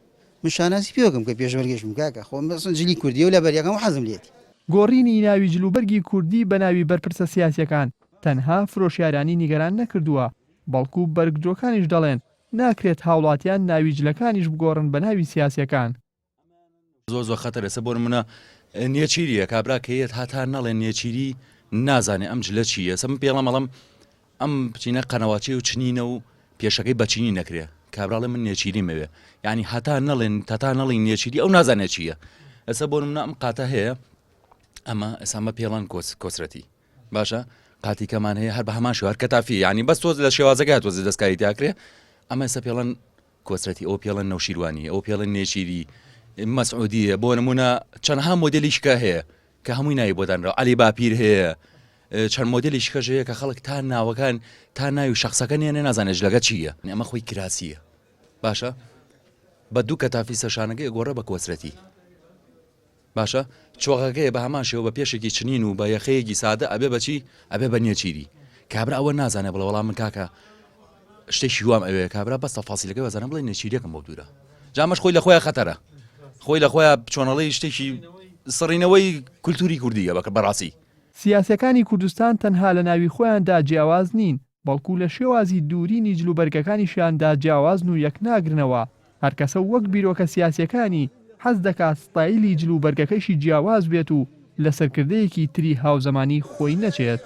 من شانازی پێوەکەم کە پێشمەرگەشم کاکە خۆ من ئەسڵەن جلی کوردیە و لەبەریەکەم و حەزم لێتی. گۆڕینی ناوی جلوبەرگی کوردی بە ناوی بەرپرسە سیاسیەکان تەنها فرۆشیارانی نیگەران نەکردووە، بەڵکو بەرگدرۆکانیش دەڵێن ناکرێت هاوڵاتیان ناوی جلەکانیش بگۆڕن بە ناوی سیاسیەکان. زۆر زۆر خەتەرە ئێستا بۆ نمونە نێچیریە کابرا کە یەت هەتا نەڵێن نێچیری نازانێ ئەم جلە چییە ئێستا من پێڵم ئەڵم ئەم بچینە قەنەواچی و چنینە و پێشەکەی بەچینی نەکرێ کابراڵێ من نێچیری مەوێ یعنی هەتا نەڵێن تەتا نەڵی نێچیری ئەو نازانێت چییە ئێستا بۆ نمونە ئەم قاتە هەیە ئەمە ئێسامە پێڵان کۆس کۆسرەتی باشە قاتی کەمان هەیە هەر بە هەمان شێوە هەر کەتافی یعنی بەس تۆز لە شێوازەکە تۆزی دەستکاری تیاکرێ ئەمە ئێستا پێڵەن کۆسرەتی ئەو پێڵەن نەوشیروانی ئەو پێڵەن نێچیری مەسعودیە بۆ نمونە چەندها مۆدێلی شکە هەیە کە هەمووی ناوی بۆ دانراوە عەلی باپیر هەیە چەند مۆدێلی شکەش هەیە کە خەڵک تا ناوەکان تا ناوی شخصەکە نییە نازانێت جلەکە چییە ئەمە خۆی کراسیە باشە بە دوو کەتافی سەرشانەکەی گۆڕە بە کۆسرەتی باشە چۆغەکەیە بە هەمان شێوە بە پێشێکی چنین و بە یەخەیەکی سادە ئەبێ بەچی ئەبێ بە نێچیری کابرا ئەوە نازانێ بڵێ وەڵام من کاکە شتێکی وام ئەوێ کابرا بەس تەفاسیلەکەی وەزانە بڵێ نێچیرێکم بۆ دوورە جامەش خۆی لە خۆیان خەتەرە خۆی لە خۆیان چۆنەڵی شتێکی سڕینەوەی کولتوری کوردیە بەکە بەڕاستی. سیاسیەکانی کوردستان تەنها لە ناوی خۆیاندا جیاواز نین، بەڵکو لە شێوازی دوورینی جلوبەرگەکانیشیاندا جیاوازن و یەکناگرنەوە، هەرکەسە و وەک بیرۆکە سیاسیەکانی حەز دەکات ستایلی جل و بەرگەکەیشی جیاواز بێت و لە سەرکردەیەکی تری هاوزەمانی خۆی نەچێت.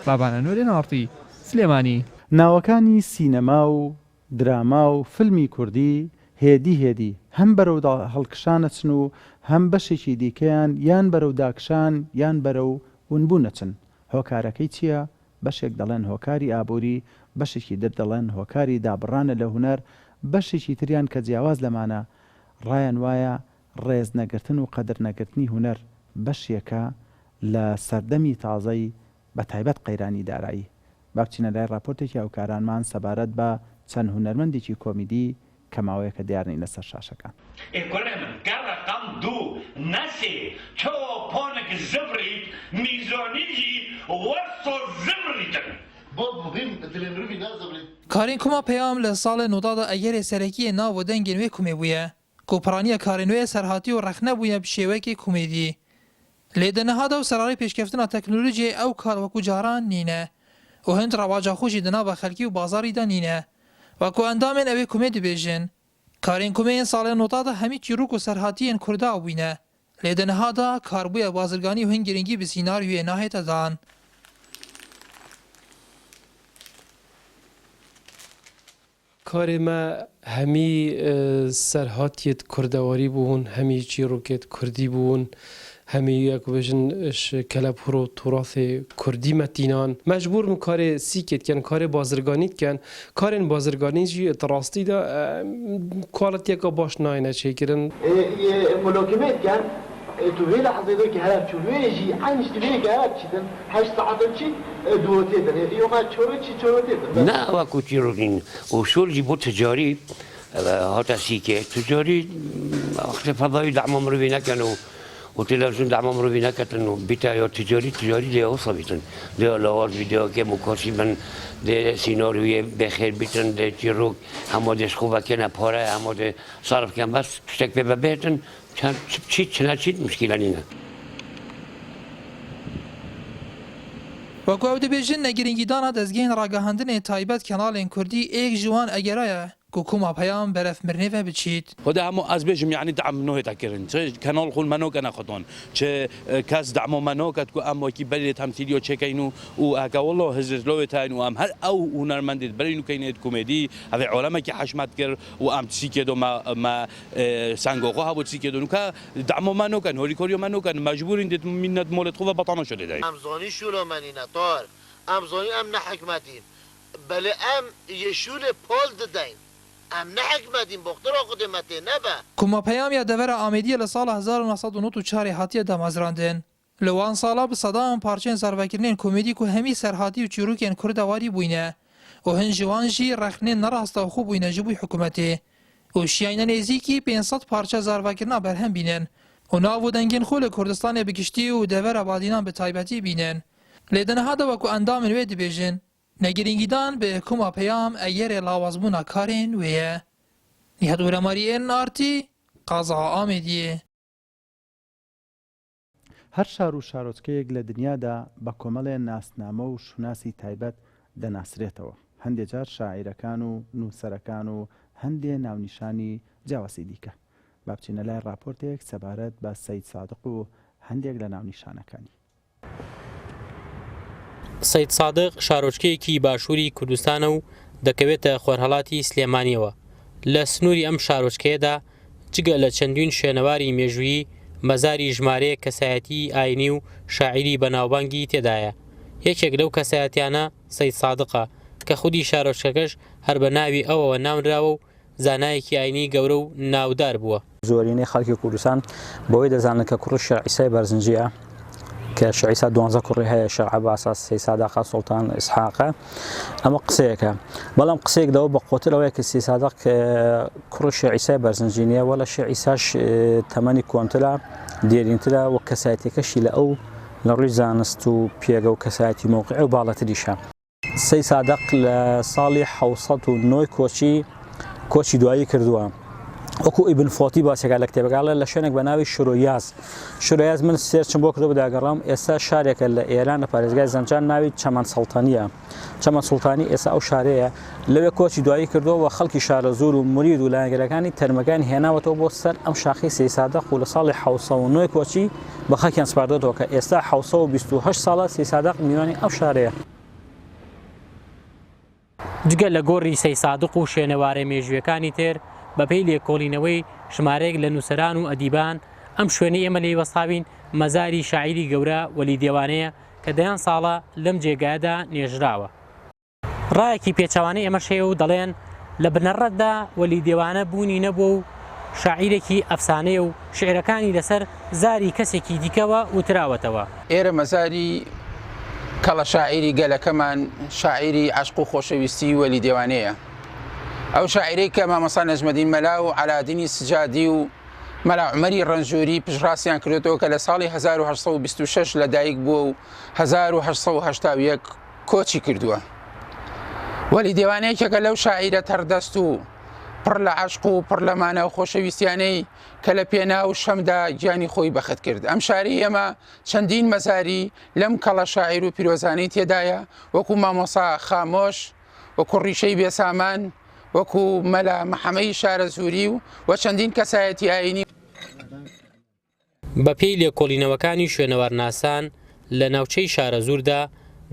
بابان ئەنوەر ئێن ئاڕ تی، سلێمانی. ناوەکانی سینەما و دراما و فیلمی کوردی هێدی هێدی هەم بەرەو هەڵکشان ئەچن و هەم بەشێکی دیکەیان یان بەرەو داکشان یان بەرەو ونبوون ئەچن. هۆکارەکەی چییە؟ بەشێک دەڵێن هۆکاری ئابووری، بەشێکی در دەڵێن هۆکاری دابڕانە لە هونەر، بەشێکی تریان کە جیاواز لەمانە ڕایان وایە ڕێز نەگرتن و قەدر نەگرتنی هونەر بەشێکە لە سەردەمی تازەی بە تایبەت قەیرانی دارایی. با بچینە لای ڕاپۆرتێکی هاوکارانمان سەبارەت بە چەند هونەرمەندێکی کۆمیدی کە ماوەیەکە دیار نین لەسەر شاشەکان. ئێ کورێ من کە ڕەقەم دوو نە سێ چۆ پۆنک زڤریت میزۆنی ژی وەسۆ زڤریتن. بۆ بووین دلێ مروڤی نازڤریت. کارên Koma Peyam li salên noda de egerê serekiyê nav û dengên wê komê bûye ku piraniya karên wê serhatî û rexne bûye bi şêweyekê komêdî. Lê di niha de û serarê pêşkeftina teknolojiyê ew kar wekû caran nîne û hind rewaca xwe jî di nava xelkî û bazarî de nîne. Wekû endamên ewê komê dibêjin, karên komê yên salên nota de hemî çîrok û serhatiyên Kurda bûne. Lê di niha de kar bûye bazirganî û hin giringî bi sînaryoyê nahête dan. Karê me hemî serhatiyêd kurdewarî bûn, hemî çîrokêd kurdî bûn, hemî ya ku bêjin ji kelepûr û tûrasê kurdî me tînan. Mecbûr bûn karê sîkê dikin, karê bazirganî dikin. Karên bazirganî jî di rastî de kualitiyeke baş nayêne çêkirin. Yê mulokimê dikin, Tu vê lehzê de ki here çûvê jî eynî ji divê ki here çîtin heşt saetin çî duotê din ê îyo me çoro çî çoro tê din bes. Ne ewa ku çîrok nîn û şol jî bo ticarî hate sîkê ticarî wextê fedayî dema mirovî neken û û televîzyon dema mirovî neketin û bîte ya ticarî ticarî dê wisa bîtin dê ya lawaz bî dê ya kêm û kasî bin dê sînaryoyê bêxêr bîtin dê çîrok hema dê ji xwe vekêne pare hema dê serf ken bes tiştek pê ve bêtin Çend çi çi ne çi muşkîle nîne. Wek ew dibêjin negirîngîdana dezgehên ragihandinê taybet kenalên kurdî êk ji wan egera ye ku koma peyam berev mirinê ve biçît. Xwedê hemû ez bêjim yanî de'm nohête kirin. Çi kenal xwe li me nokene xwedan. Çi kes de'ma me naket ku em wekî berê temsîliya çêkeyn û û heke wela hizir lawê te û em her ew hunermendê di berê nûkeynê di komedî hevê alemekî heşmet kir û em tisîkê de me me Senga xwe hebû tîkê de nûke dema me nakin, horîkariya me nakin, mecbûr în dê mîne di malê xwe ve betana şolê de. Em zanîn şûla me nîne tar, em zanîn em ne hikmetîn, belê em yê şûlê pal dideyn. Em ne hikmetîn, boxtira Xwedê me tê nebe. Koma Peyam ya devera Amêdiyê li sala 1994 ê hatiye damezrandin. Li wan sala bi sedan parçeyên zarvekirinên komedî ku hemî serhatî û çîrokên kurdewarî bûyne û hin ji wan jî rexnên nerastewxwe bûyne ji bo hikûmetê û şiyayne nêzîkî 500 parçe zarvekirina berhem bînin û nav û dengên xwe li Kurdistanê bi giştî û devera Badînan bi taybetî bînin. Lê di niha de wekû endamên wê dibêjin, negirîngîdan bi koma peyam egerê lawazbûna karên wê ye. Nîhat Oremarî NRT, Qaza Amêdiyê. هەر شار و شارۆچکەیەک لە دنیادا بە کۆمەڵێ ناسنامە و شوناسی تایبەت دەناسرێتەوە. هەندێ جار شاعیرەکان و نووسەرەکان و هەندێ ناونیشانی جیاوازی دیکە. با بچینە لای ڕاپۆرتێک سەبارەت بە سەیدسادق و هەندێک لە ناونیشانەکانی. سەیدسادق شارۆچکەیەکی باشووری کوردستانە و دەکەوێتە خۆرهەڵاتی سلێمانییەوە. لە سنووری ئەم شارۆچکەیەدا جگە لە چەندین شوێنەواری مێژوویی، مەزاری ژمارەیەک کەسایەتیی ئایینی و شاعیری بەناوبانگی تێدایە. یەکێک لەو کەسایەتیانە سەیدسادقە، کە خودی شارۆچکەکەش هەر بە ناوی ئەوەوە ناونراوە و زانایەکی ئاینی گەورە و ناودار بووە. زۆرینەی خەڵکی کوردستان بەوەی دەزانن کە کوڕی شێخ عیسای بەرزنجییە، کە شێخ عیسا دوانزە کوڕی هەیە، شێخ عەباسە، سەی سادقە، سوڵتان ئیسحاقە. ئەمە قسەیەکە، بەڵام قسەیەک لەوە بەقوەتر ئەوەیە کە سەی سادق کوڕی شێخ عیسای بەرزنجی نییە، وەلا شێخ عیساش تەمەنی کۆنترە، دێرینترە و کەسایەتیەکەشی لە ئەو لە ڕووی زانست و پێگە و کەسایەتی مەوقعی و باڵاتریشە. سەی سادق لە ساڵی 709 کۆچی کۆچی دوایی کردووە وەکو ئیبن فۆتی باسێکا لە کتێبەکە لە شوێنێک بە ناوی شرۆیاز شرۆیاز من search م بۆ کردو بداگەڕام ئێستا شارێکە لە ئێران لە پارێزگای زەنجان ناوی چەمەن سەڵتەنیە چەمەن سوڵتانی ئێستا ئەو شارەیە لەوێ کۆچی دوایی کردووە و خەڵکی شارەزوور و مرید و لایەنگرەکانی تەرمەکانی هێناوەتەوە بۆ سەر ئەم شاخی سەیسادق و لە ساڵی 1970 کۆچی بە خاکیان سپاردۆتەوە کە ئێستا 1928 ساڵە سەیسادق میوانی ئەم شارەیە. جگە لە گۆڕی سەیسادق و شوێنەوارە مێژوویەکانی تر، بەپێی لێکۆڵینەوەی ژمارەیەک لە نووسەران و ئەدیبان، ئەم شوێنەی ئێمە لێی وەستاوین مەزاری شاعیری گەورە وەلی دێوانەیە کە دەیان ساڵە لەم جێگایەدا نێژراوە. ڕایەکی پێچەوانەی ئەمەش هەیە و دەڵێن لە بنەڕەتدا وەلی دێوانە بوونی نەبووە و شاعیرێکی ئەفسانەیە و شیعرەکانی لەسەر زاری کەسێکی دیکەوە وتراوەتەوە. ئێرە مەزاری کەڵە شاعیری گەلەکەمان، شاعیری عەشق و خۆشەویستی وەلی دێوانەیە. ئەو شاعیرەی کە مامۆستا نەجمەدین مەلا و عەلادینی سجادی و مەلا عومەری ڕەنجووری پشتڕاستیان کردۆتەوە کە لە ساڵی 1826 لە دایک بووە و 1881 کۆچی کردووە. وەلی دێوانە یەکێکە لەو شاعیرە تەڕدەست و پڕ لە عەشق و پڕ لە مانا و خۆشەویستیانەی کە لە پێناو شەمدا گیانی خۆی بەخت کرد. ئەم شارەی ئێمە چەندین مەزاری لەم کەڵە شاعیر و پیرۆزانەی تێدایە، وەکوو مامۆسا خامۆش، وەکوو ڕیشەی بێسامان، وەکوو مەلا محەمەی شارەزووری و و چەندین کەسایەتی ئایینی. بەپێی لێکۆڵینەوەکانی شوێنەوارناسان لە ناوچەی شارەزووردا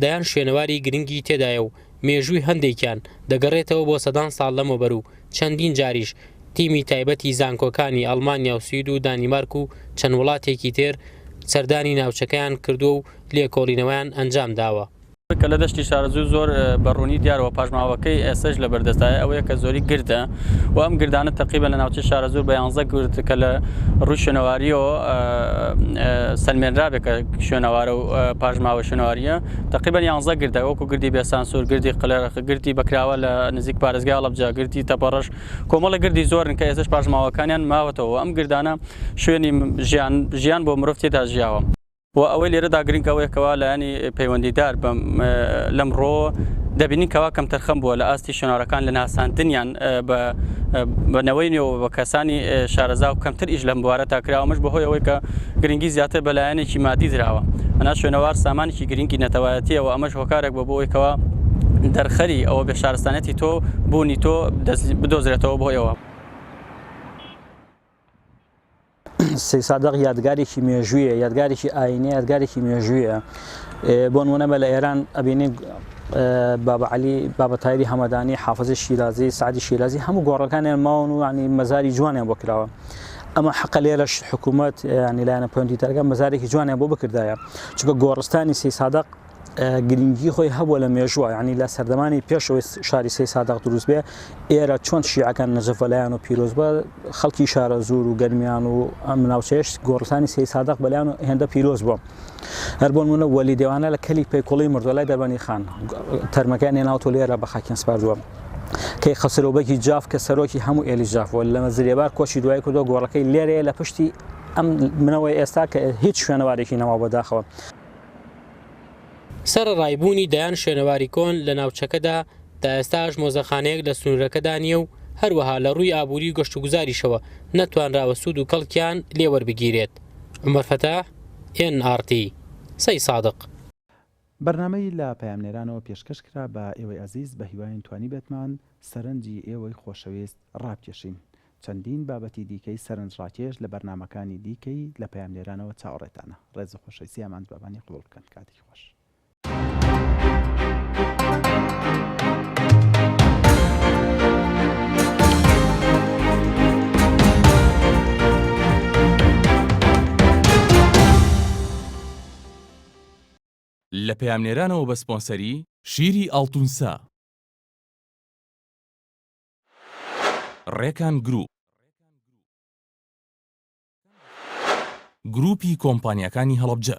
دەیان شوێنەواری گرنگی تێدایە و مێژووی هەندێکیان دەگەڕێتەوە بۆ سەدان ساڵ لەمەوبەر و چەندین جاریش تیمی تایبەتی زانکۆکانی ئەڵمانیا و سوید و دانیمارک و چەند وڵاتێکی تر سەردانی ناوچەکەیان کردووە و لێکۆڵینەوەیان ئەنجامداوە. کە لە دەشتی شارەزوور زۆر بە ڕوونی دیارە و پاشماوەکەی ئێستەش لە بەردەستایە ئەوەیە کە زۆری گردە و ئەم گردانە تەقریبەن لە ناوچەی شارەزوور بە یانزە گرد کە لە ڕووی شوێنەواریەوە سەلمێنرابێ کە شوێنەوارە و پاشماوە شوێنەواریە تەقریبەن یانزە گردە وەکو گردی بێسانسوور گردی قلەرخ گردی بەکراوە لە نزیک پارێزگای هەڵەبجە گردی تەپەڕەش کۆمەڵە گردی زۆرن کە ئێستەش پاشماوەکانیان ماوەتەوە ئەم گردانە شوێنی ژیان ژیان بۆ مرۆڤ تێدا ژیاوە. و ئەوەی لێرەدا گرنگ ئەوەیە کەوا لایەنی پەیوەندیدار بەم لەم ڕۆوە دەبینین کەوا کەمتەرخەم بووە لە ئاستی شوێنەوارەکان لە ناساندنیان بە بە نەوەی نوێ و بە کەسانی شارەزا و کەمتر ئیش لەم بوارەدا کراوە ئەمەش بەهۆی ئەوەی کە گرنگی زیاتر بە لایەنێکی مادی دراوە ئەنا شوێنەوار سامانێکی گرنگی نەتەوایەتیە و ئەمەش هۆکارێک بۆ بۆ ئەوەی کەوا دەرخەری ئەوە بێ شارستانیەتی تۆ بوونی تۆ بدۆزرێتەوە بۆ ئێوە. سەیسادق یادگارێکی مێژوویە یادگارێکی ئاینی یادگارێکی مێژوویە بۆ نمونە بە لە ئێران ئەبینی بابا علی بابا تایری هەمەدانی حافظی شیرازی سعدی شیرازی هەموو گۆڕەکانیان ماون و ینی مەزاری جوانیان بۆ کراوە ئەمە حەقە لێرەش حکوومەت ینی لایەنە پەیوەندیدارەکان مەزارێکی جوانیان بۆ بکردایە چونکە گۆڕستانی سەیسادق گرنگی خۆی هەبووە لە مێژووە یعنی لە سەردەمانی پێشەوەی شاری سەی سادق دروست بێ ئێرە چۆن شیعەکان نەجەف بەلایان و پیرۆز بە خەڵکی شارە زۆر و گەرمیان و ئەم ناوچەیەش گۆڕستانی سەی سادق بەلایان و هێندە پیرۆز بووە هەر بۆ نمونە وەلی دێوانە لە کەلی پەیکوڵی مردووە لای دەربەنی خان تەرمەکەیان هێناوەتەوە لێرە بە خاکیان سپاردووە کەی خەسرەوبەگی جاف کە سەرۆکی هەموو ئێلی جاف بووە لە زرێبار کۆچی دوای کردووە گۆڕەکەی لێرەیە لە پشتی ئەم منەوەی ئێستا کە هیچ شوێنەوارێکی نەما بەداخەوە. سەرەڕای بوونی دەیان شوێنەواری کۆن لە ناوچەکەدا، تا ئێستاش مۆزەخانەیەک لە سنوورەکەدا نییە و هەروەها لە ڕووی ئابووری و گەشتوگوزاریشەوە نەتوانراوە سوود و کەڵکیان لێ وەربگیرێت. عومەر فەتاح، ئێن ئاڕ تی، سەیسادق. بەرنامەی لە پەیامنێرانەوە پێشکەش کرا بە ئێوەی ئەزیز بە هیواین توانیبێتمان سەرنجی ئێوەی خۆشەویست ڕابکێشین چەندین بابەتی دیکەی سەرنجڕاکێش لە بەرنامەکانی دیکەی لە پەیامنێرانەوە چاوەڕێتانە ڕێز و خۆشەویستی ئامانج بابانی قبوڵ بکەن کاتێکی خۆش. لە پەیامنێرانەوە بە سپۆنسەری شیری ئاڵتونسا. ڕێکان گروپ. گروپی کۆمپانیاکانی هەڵەبجە.